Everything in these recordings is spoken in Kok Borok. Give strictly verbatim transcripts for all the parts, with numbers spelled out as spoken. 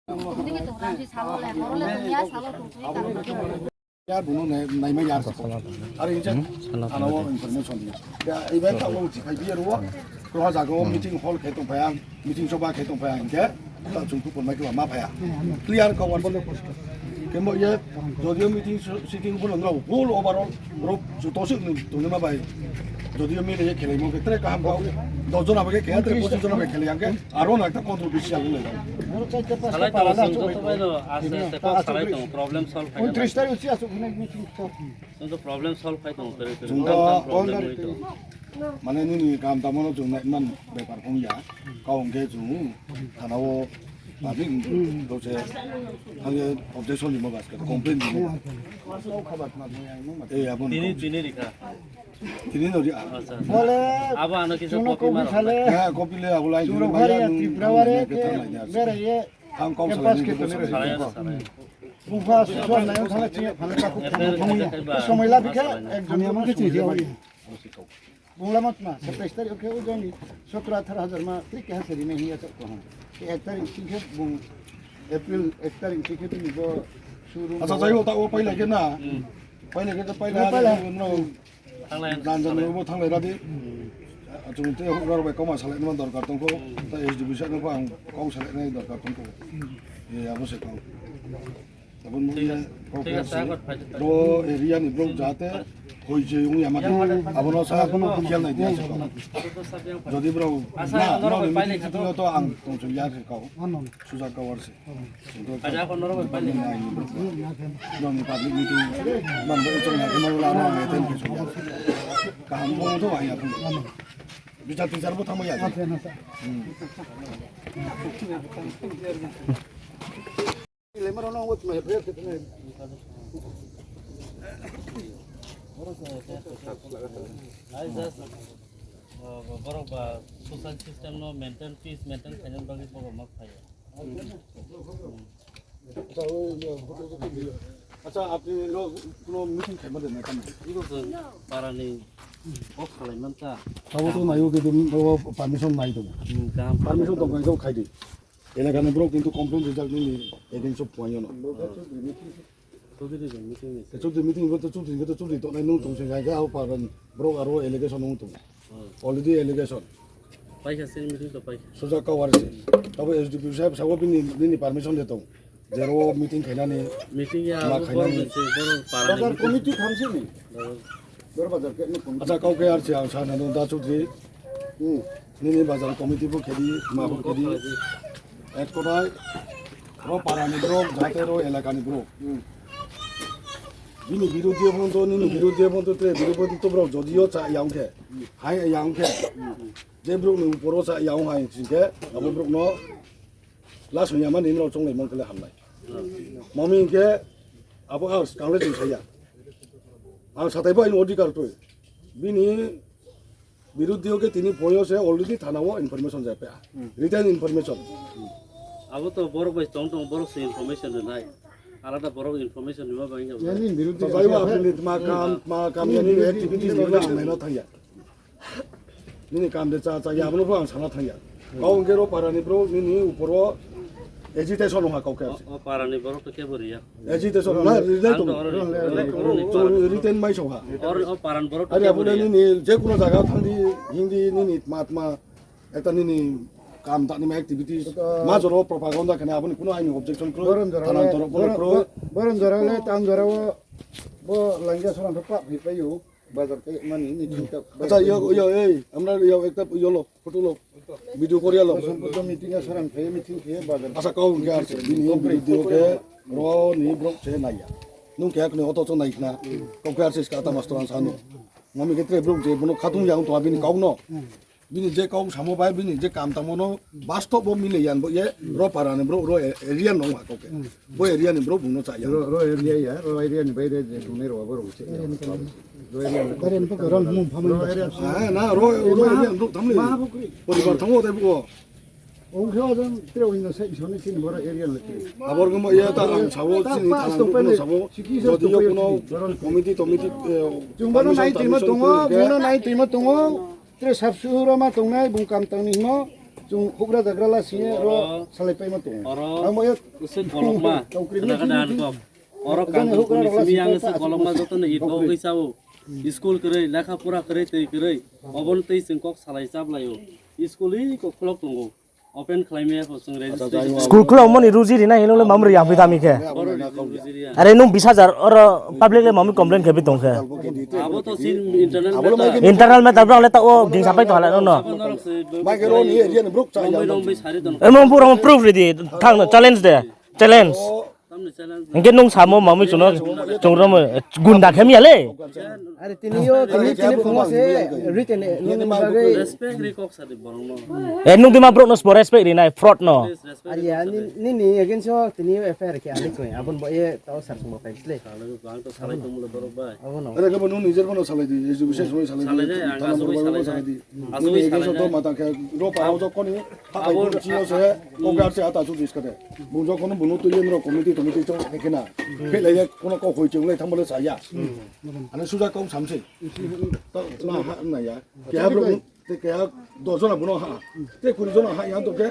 Tongtwtwi tongtham se salo le, horo le tongya, salo tongtwtwi tongtham. Ya, buno nai-, naima ya. Aro insa, ano information ya. Ya, ibe ta lo si khai biya ro. Ko ha jago meeting hall khai tong phaya, meeting soba khai tong phaya, inke ta chung ku pon mai ko ma phaya. Clear ka wan. Kembo ye, jodio meeting so-, sitting buno no, whole overall, ro, joto se ni, tongma bai. Jodio mile ye khelai mo ke tre kaham ka. Dos jona bai khe, tre pochis jona bai khelai ang ke. Aro na ekta controversial le. Salai tongo, chwng joto bai no aste aste kok salai tongo, problem solve khai. Untris tarik uchi asuk hinai meeting to. Chwng to problem solve khai tongo, tere tere. Chwng to problem oi tongo. Mane nini kam tamo no chwng nai man bepar kong ya. Kau hwnkhe chwng thana o public rok se thangye objection rimo baske complain rimo. Ei, abo ni tini, tini rikha. Tini no ri a. Acha. Bole, abo ano kisa chwngno copy copy maro. Sale. Ha, copy le abo lai. Chwngno bhari ya, Tripura ware ke bere ye. Ang kau campus salai ke ni tone salai. Salai, salai. Bungpha susuan nai thangla chi phale ka khuk thangla thangya. Somoi la bikha ek juni ama somoi la bikha. Bungla mat na, satais tarik oke o joni sotro atharo hajar ma trik ke hasari nai hiya chak ko ha. Ek tarik singkhe bung April ek tarik singkhe bini bo showroom. Acha, jai ho ta o paila ke na. Paila ke ta paila. Paila. No. Thanglai. Dan jan bo thanglai radi. Achung te hok rok bai koma salai no dorkar tongko. Ta S D B side no ang kau salai nai dorkar tongko. Ye abo se kau. Tabun mo ye kau kau se. Ro area ni bro jate hoi je yung yama. Abo no sa abo no khel nai dia se kau. Jodi bro na no ni meeting to ang tong ya se kau. Suja kau ar se. Aja ko norok bai pali. Dong ni public meeting man bo itong na kemo la no ne ten ke suya. Kaham bo to ya. Bichar tichar bo thamo ya. Borok ba social system no maintain, peace maintain khaina bagwi borok ma phai. Acha, oi, iya, hotel, hotel, iya. Acha, apni ro kuno meeting khaima de na kamo? Iko se parani o khalai man ta. Abo to nayo ke dum, abo permission nai to. Hmm, kam. Permission to ngai to khai de. Elakani borok kintu complain rijak nini against of puanyo no. Chudri meeting ni. Chudri meeting bo to chudri, to chudri to nai nung tong se ngai ga o paran borok aro allegation nung tong. Already allegation. Paikha sini meeting to paikha. Suja kawar se. Tabo S D P sahab sabo bini, bini permission de tong. Jero meeting khainani. Meeting ya ma abo khainani. Borok se, borok para bazar ni meeting. Committee khamsini. Bazar. Dor bazar ke ni committee. Acha kau ke ar se ang sana no da chudri. Hmm. Nini bazar committee bo khedi, ma bo khedi. Ek kodai. Ro para ni bro, jate ro elaka ni bro. Hmm. Bini biruddhe bonto, nini biruddhe bonto, te biruddhe bonto bro, jodio cha yang khe. Hai yang khe. Hmm. Je borok ni uporo cha yaung hai singkhe, abo borok no last honya mani nrok chonglai man khle hamnai. Mami hinkhe abo ang kangle chwng saya. Ang satai bo ani odhikar twi. Bini biruddhe o khe tini phoyo se already thana o information jai pha. Written information. Abo to borok bai tong tong borok se information rwnai. Alada borok information rwma bai wngya. Yani biruddhe. Jai wa apni ma kam, ma kam yani activities ni ang naino thangya. Nini kam de cha cha ya, abono bo ang sana thangya. Kau hwnkhe ro para ni bro nini uporo agitation wngkha kau khe. O, o para ni borok to kebo riya. Agitation na rilai tong. Ang to oro ri-, ri-, ri-, To written mai sokha. Oro o para ni borok to kebo riya. Ari abole nini je kuno jaga thangdi hindi nini matma ekta nini kam ta nima activities ma joro propaganda khana aboni kuno aini objection kro. Boron jora thanan le, toro boron, boron kro. Bo-, boron jora le, tan jora o, bo langya soran to pap hi payo. Bazar khe mani ni thik tak. Acha, yo, yo, ei, amra yo ekta yo lo, photo lo, video koriya lo. Sompotto meeting a saran khe, meeting khe bazar. Acha, kau hwnkhe ar se, bini video khe ro ni borok se naiya. Nung khe akni auto chong nai khna, kau khe ar se kata master ang sanu. Ngami khe tre borok je bono khatung yang to abini kau no. Bini je kau samo bai, bini je kam tamo no, bastob bo mile yan bo ye, ro para ni borok, ro e-, area no ha kau khe. Bo area ni borok bung no cha ya. Ro, ro area ya, ro area ni baire je tongnai ro abo ro se. Ro area ni. Ro area ni. Ah, na, ro, ro area ni borok thamle. Poribar thango tai bo. Ong khe ojang tre oi no sai isoni sin bora area ni. Abor gmo ya ta ang sabo sin ta ang sabo. Jodi yo kuno committee, committee, eh, chung bono nai twi ma tongo, bung no nai twi ma tongo. Tre sab suhuro ma tongnai, bung kam tang ni himo. Chwng hukra jagra la sini oro salai paima tongo. Oro Ang boyo usuk kolokma. Chokri Kada ni kada sini ankok. Oro Jani kampung hukra kuni rola simi sini ang pa usuk kolokma asuk joto no asuk ito hukri. Ugui sao. School kwrwi, lekha pura kwrwi, twi kwrwi. Oboni twi chwng kok salai chaplaio. School i kok khulok tongo. Open khlaimaya kho chwng registration. School khulokmani ruji rina hinole mamri yaphi tami khe. Oro ruji riya. Are nung bis hajar oro public le mamri complain khe bi tong khe. Abo to sin internal matter. Internal matter bro le ta o gingsa pai to hala no no. Abo norok se Mai ke ro ni area ni bruk cha Rombai, ya. Rombai sari to. Emo pura proof ready thang challenge de. Challenge. Tamni challenge. Hingke nung samo mamui chuno chungramo gunda khemya le. Are tini yo tini tini phungo se written e, nini bagwi. Respect ri kok sadi borong no. E nung dima bro no spor respect ri nai fraud no. Please respect. Are ya ni ni against o tini yo F I R ke ali koi abon bo ye tao sar sumbo pai sle. Bang to salai tong mulo borok bai. Abo no. Are ke bo nung nijer bono salai di, education sumai salai di. Salai dai, ang asugui salai dai. Asugui salai dai. Nini against o to mata ke ro pa o jok koni. Habai Abo- bung chino se, o gar se ata chu dis kate. Bung jok kono bunu tu yendro committee committee chong ekena. Phelai ya kono kok hoi chong lai thang bole saya. Ani suja kok samse. Ta na ha na ya. Kya bro te kya dos jona buno ha. Te kuri jona ha ya to ke.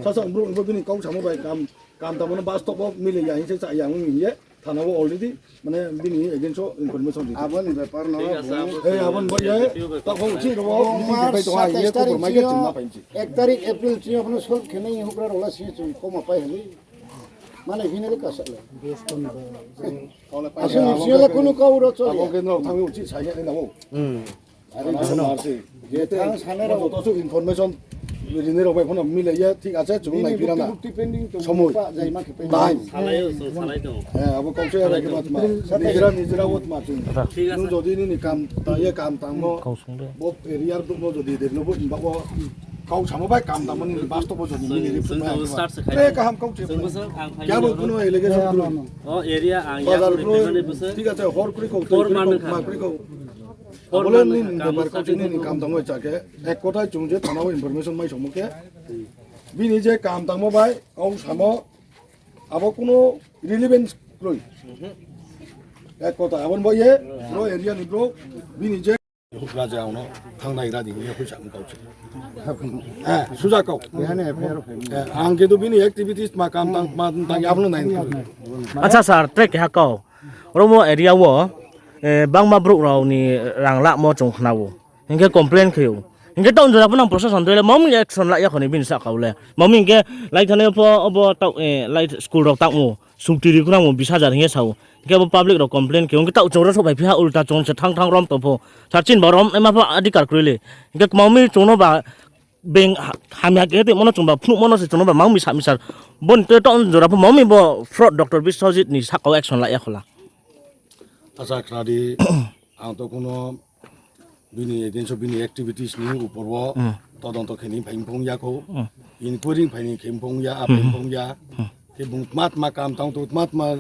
Sasa bro bini kok samo bai kam kam ta bono bas to bo mile ya hin se sa ya ngi ye. Thana o already mane bini against o information di. Aboni bepar no. Thik ase, abo Hey, abon bo ye, ta khong chi ro, Mar meeting bai to ha ye, satais tarik khobor mai ke chini chingma pai chi. Ek tarik April chini apno solve khenai hukra rola sini chung koma pai hali. Mane hini le kasa le. Asli sini le kunu kau ro choli. Abo ke no thang chi sa ye na o. Hmm. Ano, ano, ano. Jete, ang sanai rok. Joto su information rini rok bai phano mile ya, thik ase, chwng nai pirana. Bukti pending tong, Somoi. Pa jai ma khe pending. Time. Salai o, salai tong. Eh, abo kok se ya, Salai tong. Nijera, nijera wot ma chwng. Thik ase. Nung jodi nini kam, ta ye kam tang mo. Kau sung de. Bo area duk mo jodi de, no bo, ba bo, kau samo bai kam tang mo nini basto bo jodi Sung, nini sung, report ma. Start se khai. Eh, kaham kau se. Sung, sung, ang khai. Kya bo kuno allegation kuno. O area ang ya Bazar ko kuno. Report ni bwswk. Thik ase, hor kuri kau, Hor tui kuri man kau, kha. Ma kuri kau. Abole nini bepar kok nini kam tangmo chake, ek kothai chwng je thana o information mai somo khe, bini je kam tangmo bai kau samo abo kuno relevance kroi. Ek kotha abon bo ye, bro area ni bro, bini je hukra je auno thangnai ra di ye khuisa kau se. Eh, suja kau. Eh, ang ketu bini activities ma kam tang ma tang ablo nai. Acha sir, track ha kau. Oro mo area o, eh, bangma borok rok ni rang lamo chwng khna o. Hinkhe complain khaio. Hinkhe town jora phano proshashan dole mami action la yakhoni bini saka o le. Mami hinkhe lai thani pho obo tau, eh, lai school rok tamo. Sukti ri khna mo bis hajar hinkhe sao. Hinkhe bo public rok complain khaio. Hinkhe tau chwng rok sok bai phiya ulta chwng se thang thang rom topho. Sachin ba rom ema pho adhikar kwrwi le. Hinkhe mami chwngno ba beng ha-, hamya khe tongmano chwngba phunukmano se chwngno ba mangmi sa misar. Boni tei town jora pho mangmi bo fraud Doctor Biswajit ni sakao action la ya khola. Acha khnadi, ang to kuno bini against o bini activities ni upor o Hmm. todonto kheni phai phung ya kho. Hmm. Inquiry phai ni khem phung ya, Hmm. aphai phung ya. Hmm. Ke bung tma tma kam tang to tma tma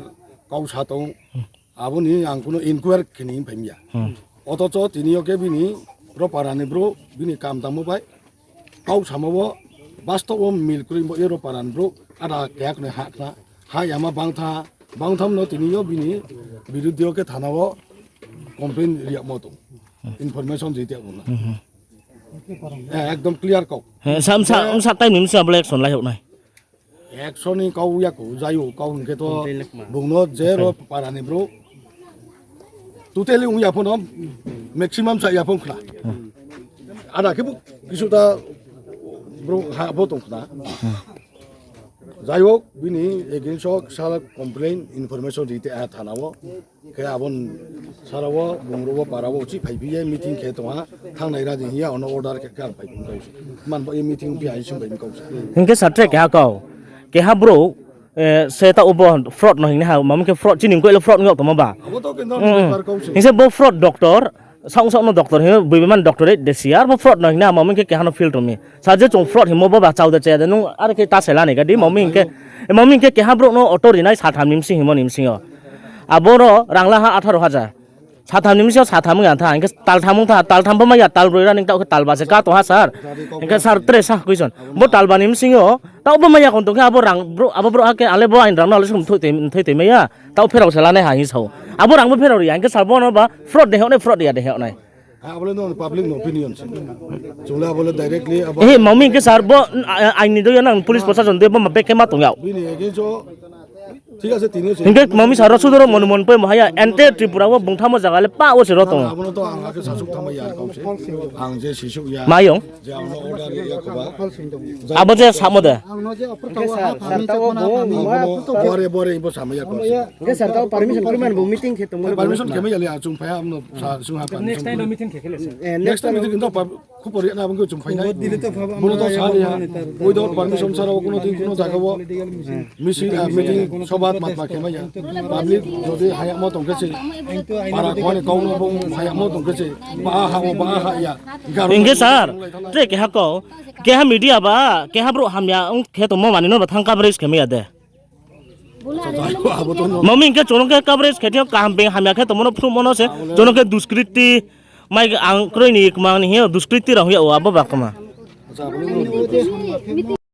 kau sa tong. Hmm. Aboni ang kuno inquiry kheni phai ya. Hmm. Otocho tini o ke bini bro parani bro bini kam tangmo bai. Kau samo bo bastob o mil kwrwi bo ero paran bro ada kehak ni ha khna ha yama bangtha bangtham no tini yo bini biruddhe o khe thana o complain riya mo tong information jiti abo na. Mhm. Eh, ekdom clear kok. He, sam sa, Eh, sam sa time ni misa bole action lai hok nai. Action ni kau ya ko jayo kau hingke to bung no je ro para ni bro. Totally ung ya phone maximum sa ya phone khla. Ada ke bu kisu ta bro ha bo tong khna. Jai hok bini against o sala complain information rite a thana o. Khe abon sara o bung ro o para o chi phai phi ye meeting khe tong ha thang nai ra di ya ono order khe kang phai phung kau. Man bo ye meeting phi ai sung bai kau. Hingke satre keha kau. Keha bro Eh, se ta obo fraud no hingni ha, mamo khe fraud chini wngkhe fraud wngya tongma ba. Abo to khe normal Mm, mm. Bepar kau se. Hingse bo fraud doctor, saung saung no doctor hino, buiman doctorate de siar bo fraud no hingni ha, mamo khe kehano fail tongmi. Sa je chwng fraud himo bo ba chao de chaya de, nung are khe ta sela ni ga di, mamo hingke, mamo hingke keha bro no auto rinai sa tham ni msing himo ni msing yo. Aboro rang la ha atharo hajar. Satham ni misi satham wngya tha, hingke taltham wngtha, taltham bo maya, talbroi ra ning ta khe talba se ka tongha sir. Hingke sir tre sa question. Bo talba ni misi o, ta bo maya kon tongkhe abo rang, bro, abo bro ake ale bo ain rang no ale sum thoi te, thoi te maya. Ta pherao se lane ha hi sao. Abo rang bo pherao ri, hingke sir bo no ba fraud de hone, fraud ya de hone. Abole no public no opinion se. Chungle abole directly abo. Eh, mami ke sir bo, a-, aini do yang police proshashon de bo ma beke ma tong yao. Bini against o, thik ase, tini se. Hingke mami sir sudoro mon mon pe mahaya ente Tripura o bungthamo jaga le pa o se ro tong. Abono to ang ake sasuk thama yar kau se. Ang je sisuk ya. Mayong. Je ang order ya khoba. Abo je samo de. Ang no je apur tawa ha, sir, tawo bo, ma, bore, bore, ibo sama ya kau se. Hingke sir, tao permission kwrwi mani bo meeting khe tongmani bo. Permission khe ma yali, ah, chwng phai, ah, amno, sa, chwng ha permission. Next time bo meeting khe khele sir. Eh, next time meeting to pa, khupor ya na bangko chwng phai nai. Bono to sa ya. Without permission sara o kuno tin kuno jaga o. Misi, ah, meeting sobat matma khe ma ya. Public jodi haya mo tong khe se. Para khoni kau no bong haya mo tong khe se. Ba ha o ba ha ya. Hingke sir, tre keha ko, keha media ba, keha bro hamya, ung khe tongmo mani no ba thang coverage khe ma ya de. Mami hingke chwng khe coverage khe thio kaham beng hamya khe tongmano phuru mono se chwng khe duskriti mai ang kroi ni kwmang ni hiyo duskriti rang hiyo abo ba kwma.